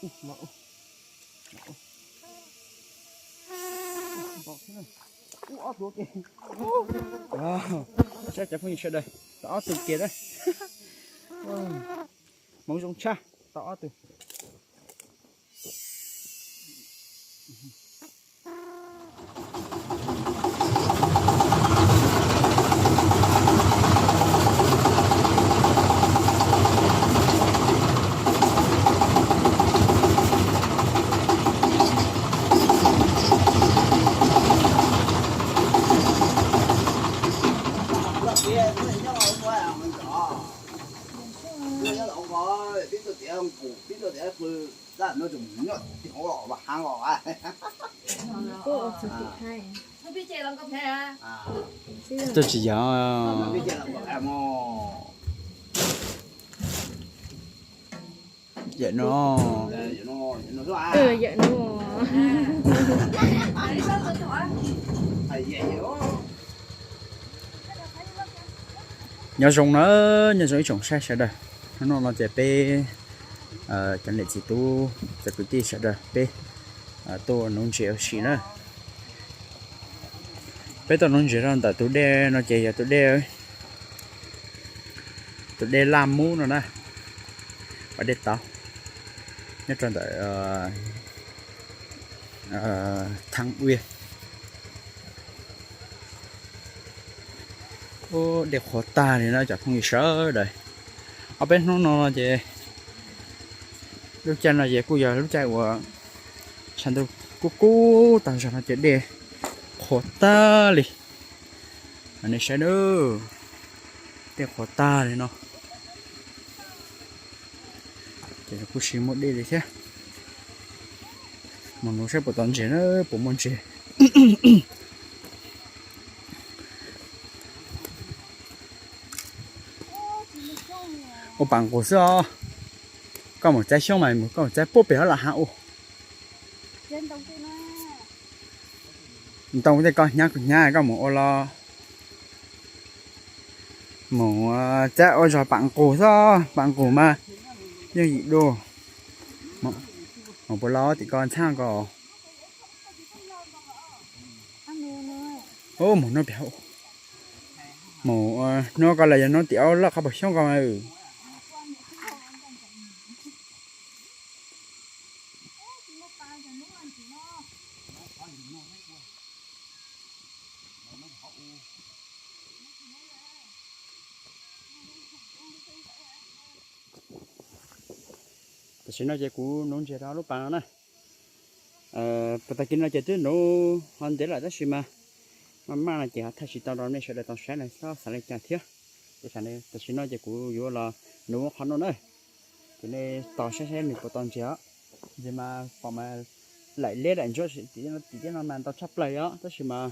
Saib cov phooj ywg sawv daws, tau ob tug kiag na. Hmoov zoo tshaj, tau ob tug. Twb tsis yog. Yam no, yam no. Nyob zoo na, nyob zoo ib tsoom saib sawv daws. Hnub no no ces peb cov niam txiv tub cov kwv tij sawv daws peb tuaj nuv ntses ua si na. Peb tuaj nuv ntses rau ntawm tus dej no ces yog tus dej, tus dej Laj Mub no na, pas dej tauv, nyob rau ntawm Thaj Uiaj. Dej qhuav tag li no cov phooj ywg sawv daws. Ob peb hnub no ces lub caij no ces kuj yog lub caij uas tshav ntuj kub kub tag zog no ces dej qhuav tag li. Nej saib na, dej qhuav tag li no. Ces kuj tsis muaj dej li thiab. Mus nuv saib puas tau ntses na, puas muaj ntses. Ua pam nqus xwb os. Koj mus txaib xyoob mas koj mus txaib puag pem hauv lam hav ua. Ntoo tej koj hnyav hnyav koj mus ua los mus txaib ua zog pam nqus xwb, pam nqus mas yooj yim dua. Mus puas los tim ko ntxhab ko. Mus hnub pem, mus hnub ko los yog hnub tim ob loj qhov puas xyoob ko mas. Tam sim no ces kuv nuv ntses rau lub pas no na. Puag ta kis no ces twb nuv ho ntev lawm tab sis mas maj maj no ces ho thaij tsis tau rau nej sawv daws tau saib na, txhob xav li cas thiab. Ces tam sim no ces kuv yuav los nuv qhov no na. Ces nej tos saib saib nws puas tau ntses os. Ntses mas pom mas laim liab laim ntsuab tim tej no mas ntau tshaj plaws os, tab sis mas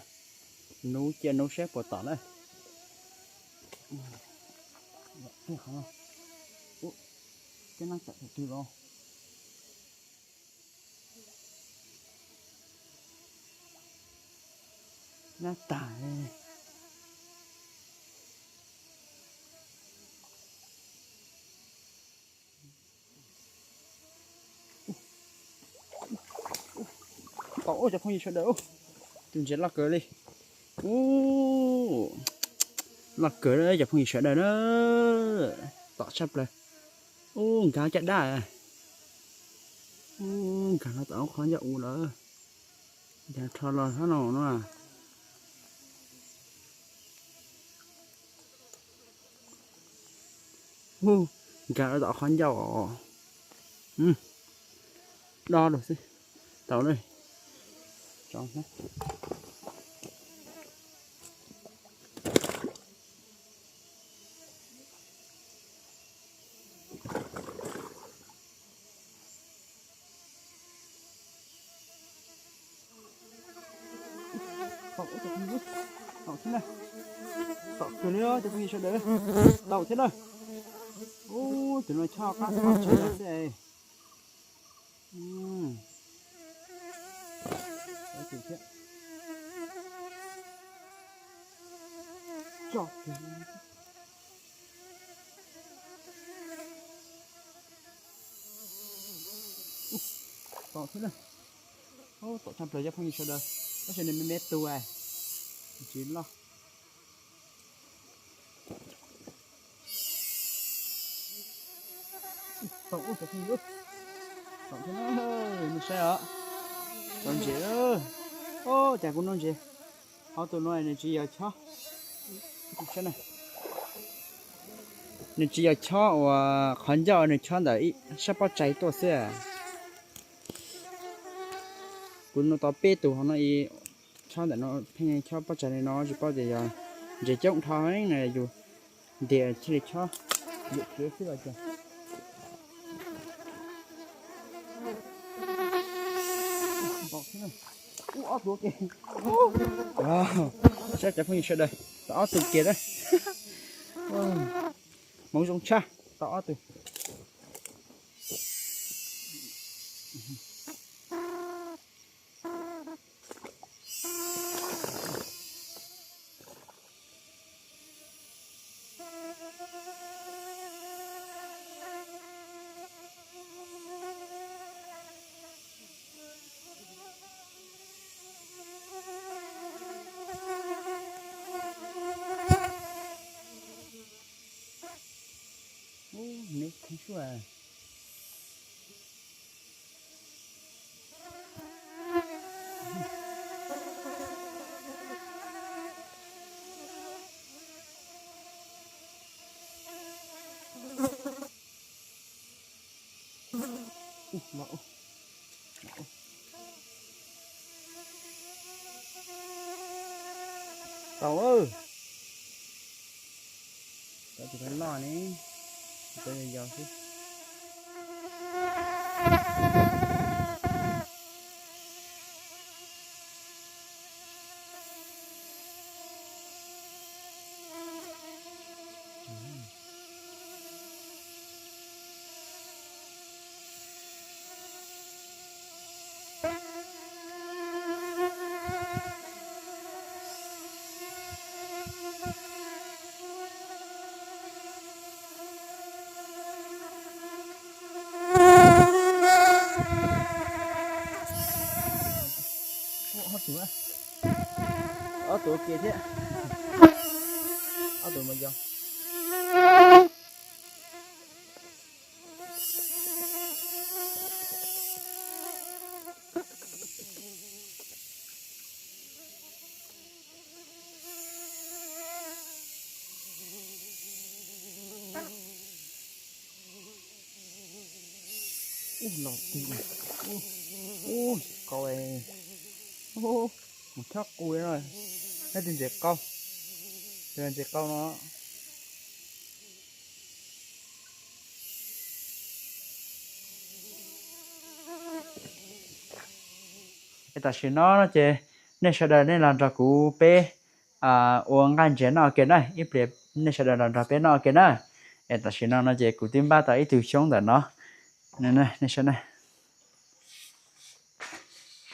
nuv cia nuv saib puas tom na. Nyab tag. Tau ub cov phooj ywg sawv daws, tus ntses loj kawg li. Ub, loj kawg cov phooj ywg sawv daws na. Tom tshaj plaws. Ub, nkag caj dab. Ub, nkag no tom qhov ncauj u lawm. Nkag rho los sab no no. Ub, nkag los tom qhov ncauj os. Do lus xwb. Tau na. Tau thiab na. Tau kawg li cov phooj ywg sawv daws. Tau thiab na. Ub, tus no choj qab tshaj xwb. Tom thiab na. Tom tshaj plaws cov phooj ywg sawv daws, tab sis nws me me tus, tsis loj. Tom ub, tom thiab, tom thiab, nej saib os. Tom ntses, o, cas kuv noj ntses. Ob tug no nws tsis yog chob, nws tsis yog chob uas qhov ncauj, nws chob ntawm sab pob tsaig tuaj xwb. Kuv noj tau peb tug hauv no, chob ntawm no, pheej chob pob tsaig li no tsis paub tias yog ntses coob dhau heev na, yus ntiag thiaj li chob, yus khiav xwb los cas. Ub, ob tug, saib cov phooj ywg sawv daws, tau ob tug kiag na. Hmoov zoo tshaj, tau ob tug. Ub, neb kheev suaj. Tau, tau tus loj ne, tau yog yog xwb. Ob tug, ob tug kiag thiab. Ob tug mas yog. Ub, los tig, ub, qau, mus chob qus no, neb tus ntses qau, tus ntses qau no. Es tam sim no no ces nej sawv daws nej los nrog kuv peb ua nqaij ntses noj ua ke na, ib pliag nej sawv daws los nrog peb noj ua ke na. Es tam sim no no ces kuv twb npaj tau ib tug xyoob ntawm no, nej saib na.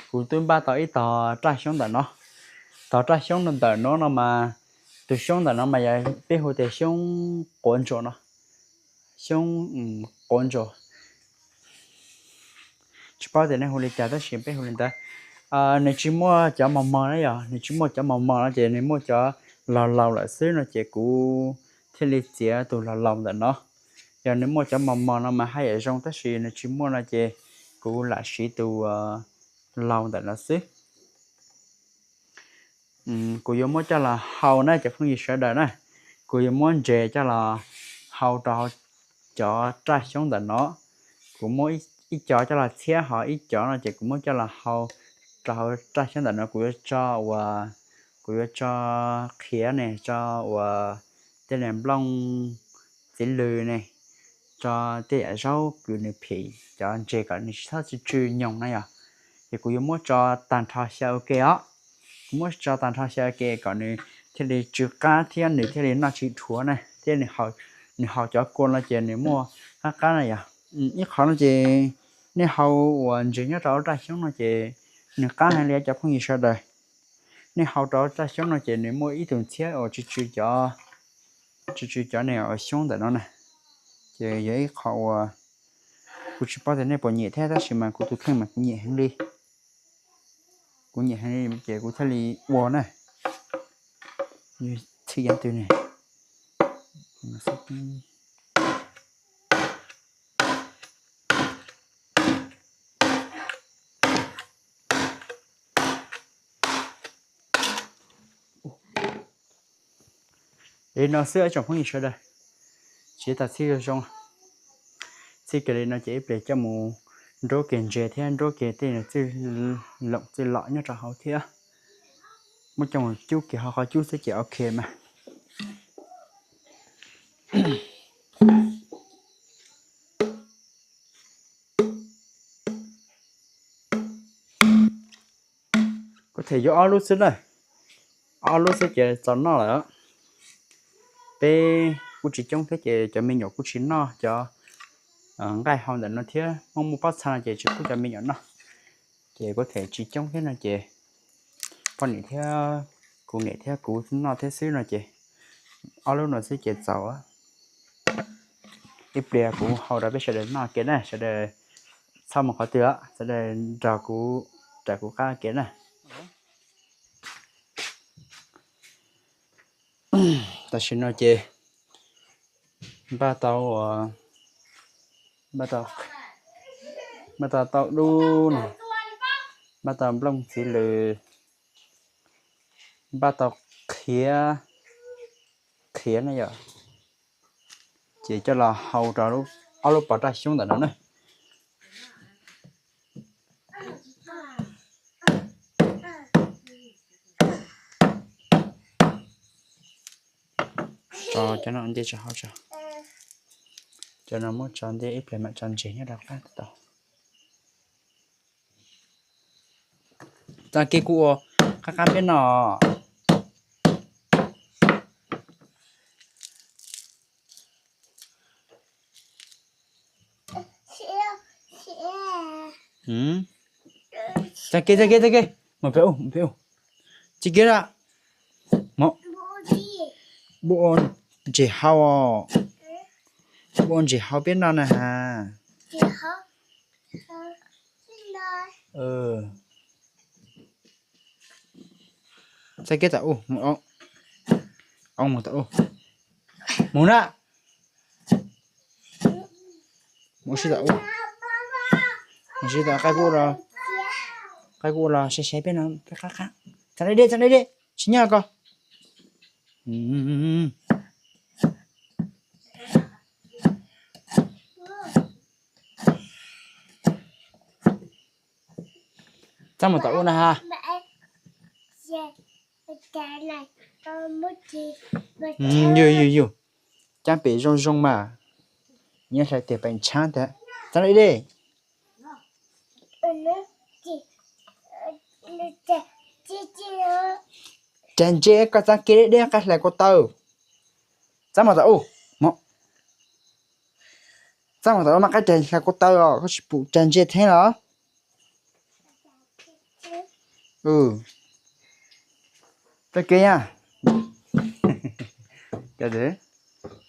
Kuv twb npaj tau ib tog raj xyoob ntawm no. Tog raj xyoob ntawm no no mas, tus xyoob ntawm no mas yog peb hu tias xyoob quav ntsuas no, xyoob quav ntsuas. Tsis paub tias nej hu li cas tab sis peb hu li ntawd. Nws tsis muaj cov mos mos na, yog nws tsis muaj cov mos mos no ces nws muaj cov laus laus lawm xwb no ces kuv thiaj li txiav tus laus laus ntawm no. Yog nws muaj cov mos mos no mas haj yam zoo tab sis nws tsis muaj no ces kuv lam siv tus laus ntawm no xwb. Kuv yuav muab coj los hau na cov phooj ywg sawv daws na. Kuv yuav muab ntses coj los hau rau hauv cov raj xyoob ntawm no. Kuv muab ib cov coj los txhiab, ho ib cov no ces kuv muab coj los hau rau hauv raj xyoob ntawm no. Kuv yuav tso uas, kuv yuav tso qhiav ne, tso uas tej niag nplooj txiv lws ne, tso tej yam zaub kws nws phim cov ntses kom nws tsis txhob tsw tsw nyoos na yog. Ces kuv yuav muab tso tag nrho xyaw ua ke os. Kuv muab tso tag nrho xyaw ua ke kom nws thiaj li tsw qab thiab nws thiaj li noj tsis dhuav na, thiab nws haus cov kua no ces nws muaj qab qab na yog. Ib qhov no ces nej hau uas ntses nyob rau raj xyoob no ces nws qab heev li cov phooj ywg sawv daws. Nej hau rau raj xyoob no ces nws muaj ib tug ntxhiab uas tsw tsw cov, tsw tsw cov niag uas xyoob ntawm no na. Ces yog ib qho uas Kuv tsis paub tias nej puas nyiam thiab, tab sis mas kuv tus kheej mas kuv nyiam heev li. Kuv nyiam heev li ces kuv thiaj li ua na. Txhij yam twg ne? Li no xwb tsoom phooj ywg sawv daws, tsis tas txhij zoo zoo. Txhij kiag li no ces ib pliag coj mus nruab kiag ntses thiab nruab kiag tej txwj loom txwj lom nyob rau hauv thiab. Muab coj mus cub kiag hauv qhov cub xwb ces ok mas. Kuv them yuav ob lub xwb na, ob lub xwb ces txaus noj lawm. Peb kuj tsis coob thiab ces cov me nyuam kuj tsis noj cov nqaij hau ntawm no thiab, muaj muaj pob txha no ces tsis pub cov me nyuam noj. Ces kuv them tsis coob thiab no ces poj niam thiab kuv niam thiab kuv noj thiab xwb no ces ob lub no xwb ces txaus. Ib pliag kuv hau rau peb sawv daws noj kiag na, sawv daws txhob mus qhov twg, sawv daws nrog kuv, raws kuv qab kiag na. Tam sim no ces npaj tau, npaj tau, npaj tau taub dub no, npaj tau nplooj txiv lws, npaj tau qhiav, qhiav na yom, ces coj los hau rau ob lub pov raj xyoob ntawm no na. Tso cov no ntej tso hauv tso. Cov no muab tso ntej ib pliag mam tso ntses nyob rau qab tau. Txoj kev kuv ua qab qab peb no. Txoj kev, txoj kev, txoj kev, mus pem ub, mus pem ub. Txoj kev lawm. Mus. Npua ntses hau. Npua ntses hau peb no na has. Txoj kev tom ub, mus, mus tom ub. Mus na. Mus sib tom ub. Mus sib tom, qaib kuj los, qaib kuj los sai sai peb no, peb qab qab. Txog deb deb, txog deb deb, tsis nyob ko. Txhob mus tom ub na ha. Yus yus yus, cab pem zoo zoo mas, nyob hlais tias pem ntshav ntag. Txhob deb deb. Rag ntse koj txoj kev deb deb, qaib hlais ko taw. Txhob mus tom ub, txhob mus tom ub mas qaib hlais ko taw os, koj tsis pum rag ntse theeb los. Txoj kev na.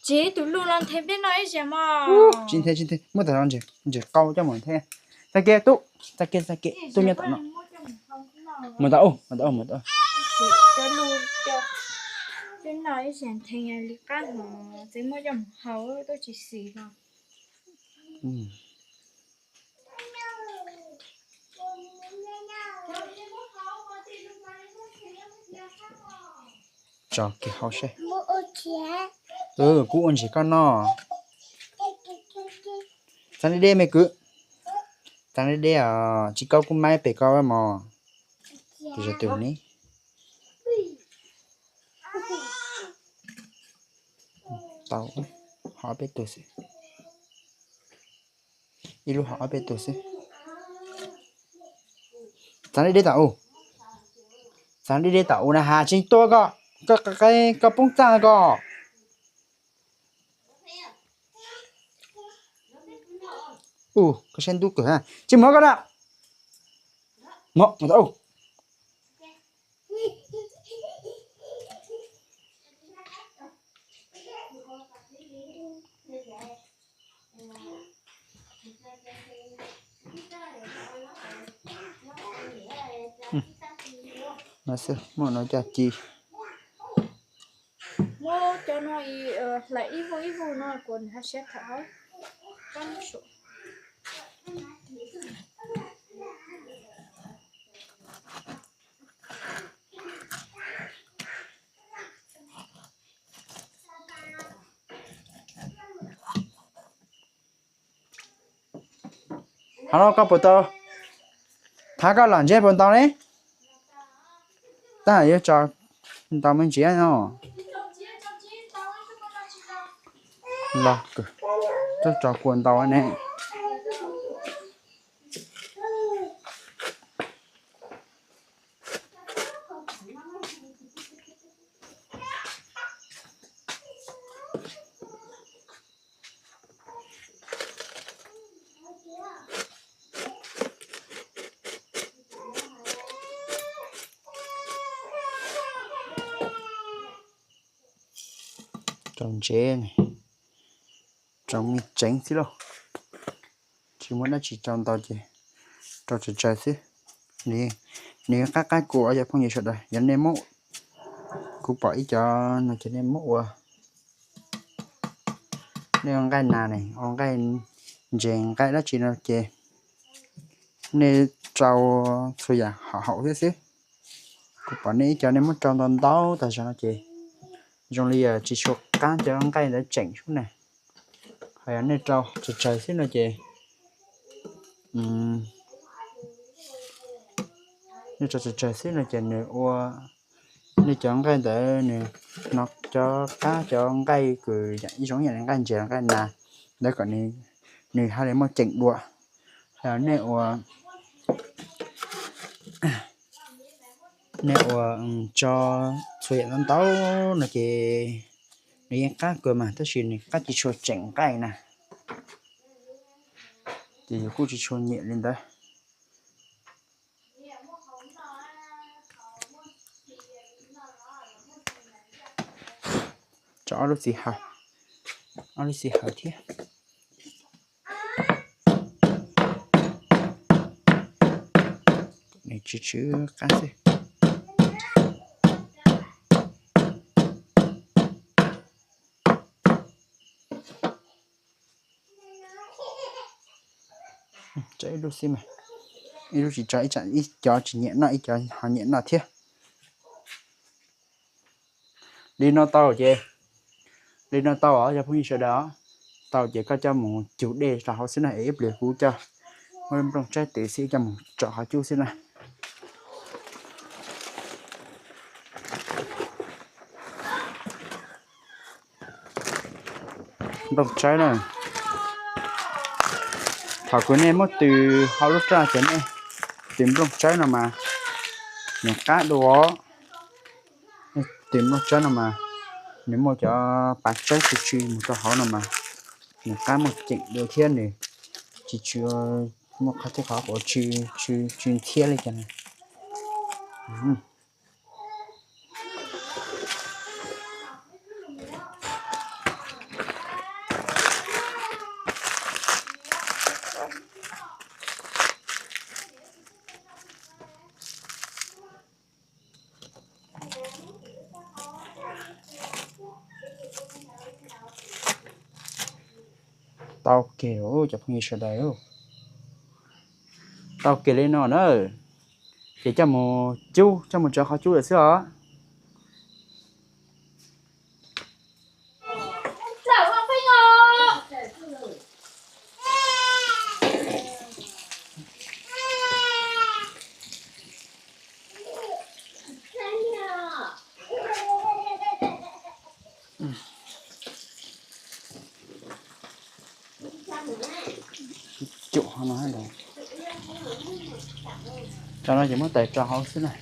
Tsis tus lug los nthe peb noj ib zaug mog. Tsis nthe, tsis nthe, muab tag ntses qau coj mus nthe. Txoj kev tub, txoj kev, txoj kev tub nyob tom no. Mus tom ub, mus tom ub, mus tom ub. Peb noj ib zaug nthe li qab hov txiv muab coj mus hau tub tsis xis los. Tso kiag hauv seb. Kuv ua ntses koj noj. Txhob deb deb me kwv. Txhob deb deb os, tsis koj kuv maib pem koj mog. Tus zov tus ni. Tau, ho ob peb tug xwb. Ib lub ho ob peb tug xwb. Txhob deb deb tom ub. Txhob deb deb tom ub na has, tsis tua ko, koj poob txaj ko. Ub, koj saib ntub kawg ha. Tsis mus koj na. Mus, mus tom ub. No xwb, muaj no caj ci. Muab cov no hlais ib vuj ib vuj no kuas nws haj siab tham hauv. Hov no koj puas tau, thab koj los ntseb puas ntau ne? Tab yuav tso ntau me ntsis no. Los, twb tso kua ntau ne. Rau ntsev, rau me tseev xwb lauj. Tsis muaj dab tsi rau ntau ces rau tsawg tsawg xwb. Nws qab qab kua cov phooj ywg sawv daws, yog nej muab, kuv pom ib cov no ces nej muab ua, nej ua nqaij nas ne, ua nqaij ntses nqaij dab tsi no ces nej rau txhua yam haum haum thiab xwb. Kuv pom nej ib cov nej muab rau ntau ntau tas zog no ces zoo li tsis tshua qab cov nqaij ntawd tseem sub na. Ho yog nej rau tsawg tsawg xwb no ces, nej rau tsawg tsawg xwb no ces nws ua, nej cov nqaij ntawd nws hnov cov qab cov nqaij kws ib zoo yam li nqaij ntses nqaij nas ntawd kom nws haj li muaj ceem dua. Ho nej ua, nej ua tso txhua yam ntau ntau no ces nws yeej qab kawg mas tab sis nws qab tsis tshua tseem nqaij na. Ces yus kuj tsis tshua nyiam li ntawd. Tso ob lub xis hawm, ob lub xis hawm thiab. Nws tsw tsw qab xwb. Tso ib lub xwb mas, ib lub tsis tso, ib cov tsis nyiam noj ib cov ho nyiam noj thiab. Li no tau ces, li no tau os cov phooj ywg sawv daws. Tau ces koj coj mus cug dej rau hauv xwb na, es ib pliag kuv coj muab nplooj tsaib twm xwb coj mus tso qhov cub xwb na. Nplooj tsaib na, thaum kws nej muab tws hauv lub raj ces nej tws nplooj tsaib no mas nws qab dua. Nej tws nplooj tsaib no mas nws muaj cov pav tsaib tsw tsw mus rau hauv no mas nws qab muaj ceem dua thiab nws tsis tsw muaj qhov txhia qhov quav tsw tsw ntxhiab li cas na. Tau kiag cov phooj ywg sawv daws, tau kiag li no na. Ces coj mus cub, coj mus tso qhov cub lawm xwb os. Cov no ces muab tais tso hauv xwb na.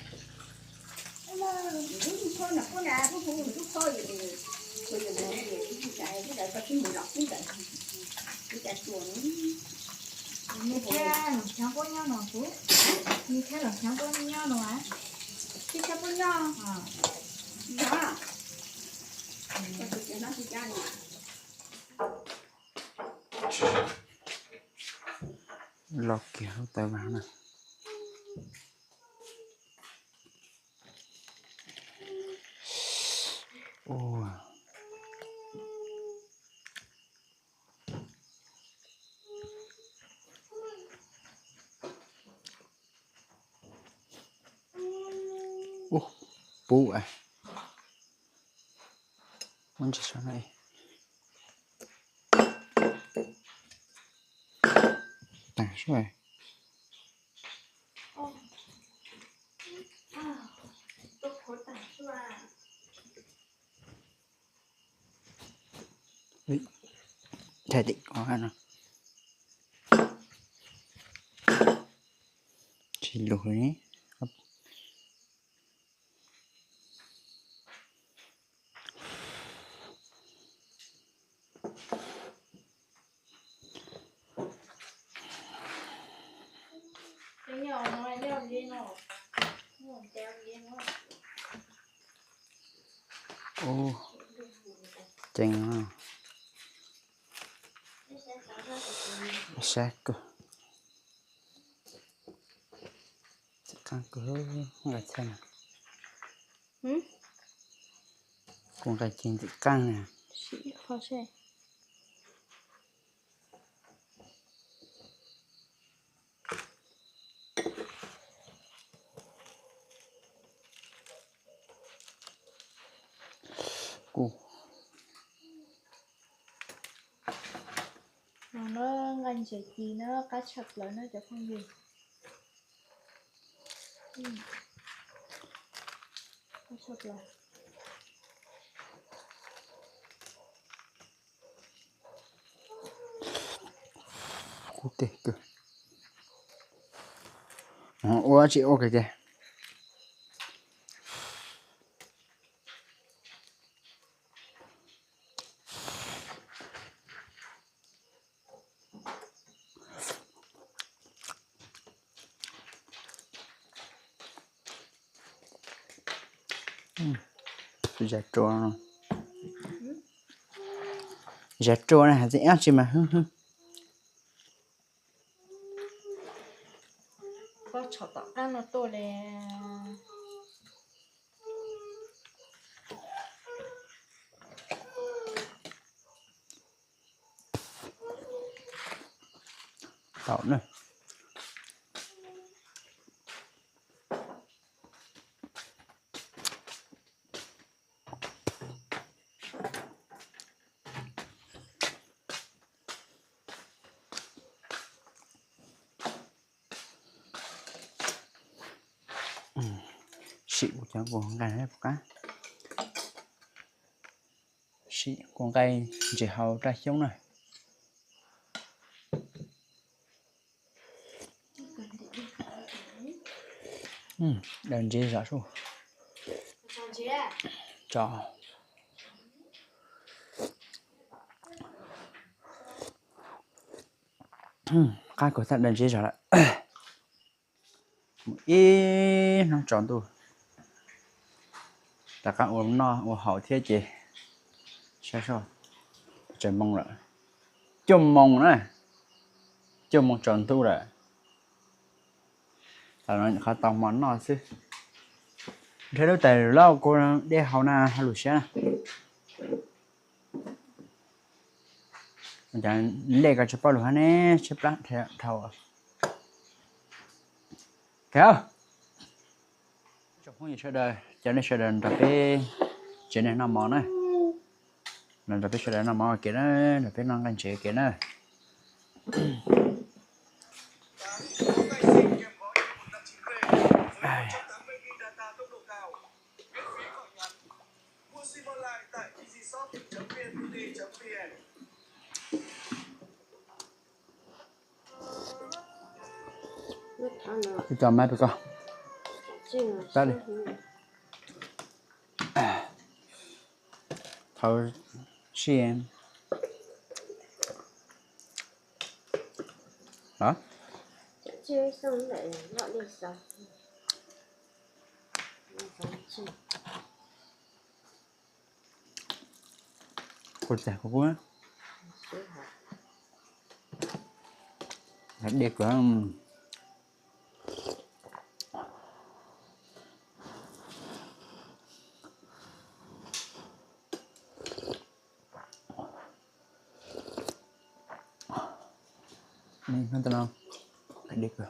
Los kiag lub tawv vas na. Ub, pub a. Muab ntsis saum no. Tag sub. Thaij tim ko no. Tsis lus li. Ub, ceev. Saib kawg. Txim qeej kawg, nqaij txhia na. Kuv nqaij ceev txim qeej na. Kuv no nqaij ntses ci na, qab tshaj plaws na cov phooj ywg. Qab tshaj plaws. Kub teg kawg. Ua tsis ua kiag ces. Zas rua, zas rua na, hais tseem ab tsi mas hwb hwb. Koj tshom tom qab no tuaj li. Tau na. Sim kuv cov kua nqaij puas qab. Sim kua nqaij ntses hau raj xyoob na. Daws ntsev zom sub. Tso. Qab kawg, txhaj daws ntsev zom lawm. Mus ib hnub tsaus ntuj, rov qab ua noj ua haus thiab ces. Saib seb, tsaus moo lawm, cuaj moo na, cuaj moo tsaus ntuj lawm. Tam no nyuam qhuav tau hmo noj xwb. Nrhiav lub tais lub kua dej haus na, hauj lwm siab na. Lej ko tsis paub lus hab ne, tshaib plab dhau. Tsoom phooj ywg sawv daws, cov nej sawv daws nrog peb tsev neeg noj mov na, nrog peb sawv daws noj mov ua ke na, nrog peb noj nqaij ntses ua ke na. Ib co mab pem ko. Tab li. Thaum sij hlo. Kuv tag kuv kuv. Dej kuv. Dej kuv. Dej kuv.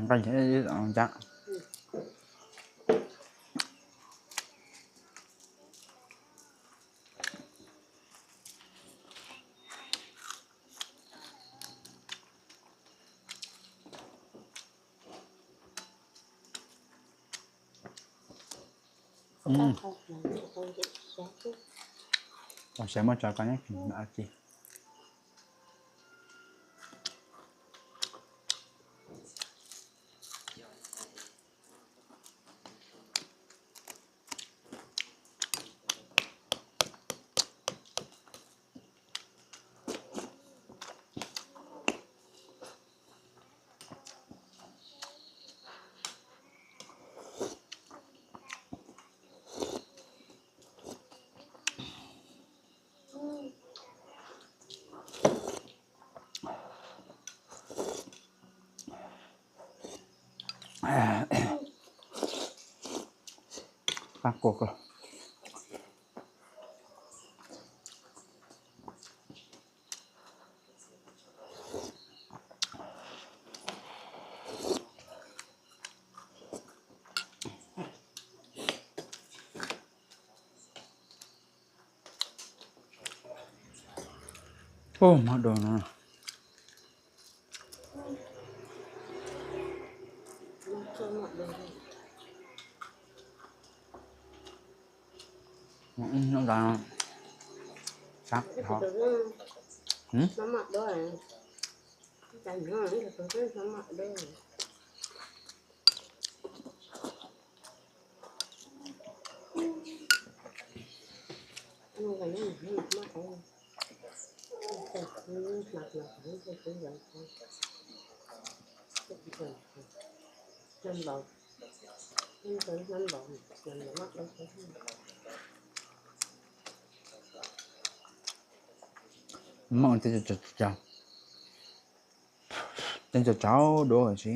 Nqaij ib cab. Ua siav muab tso koj nyob kis. Qab kua kawg. Ub, mab dua no. Maj tej, tej tsaus tsaus duav si.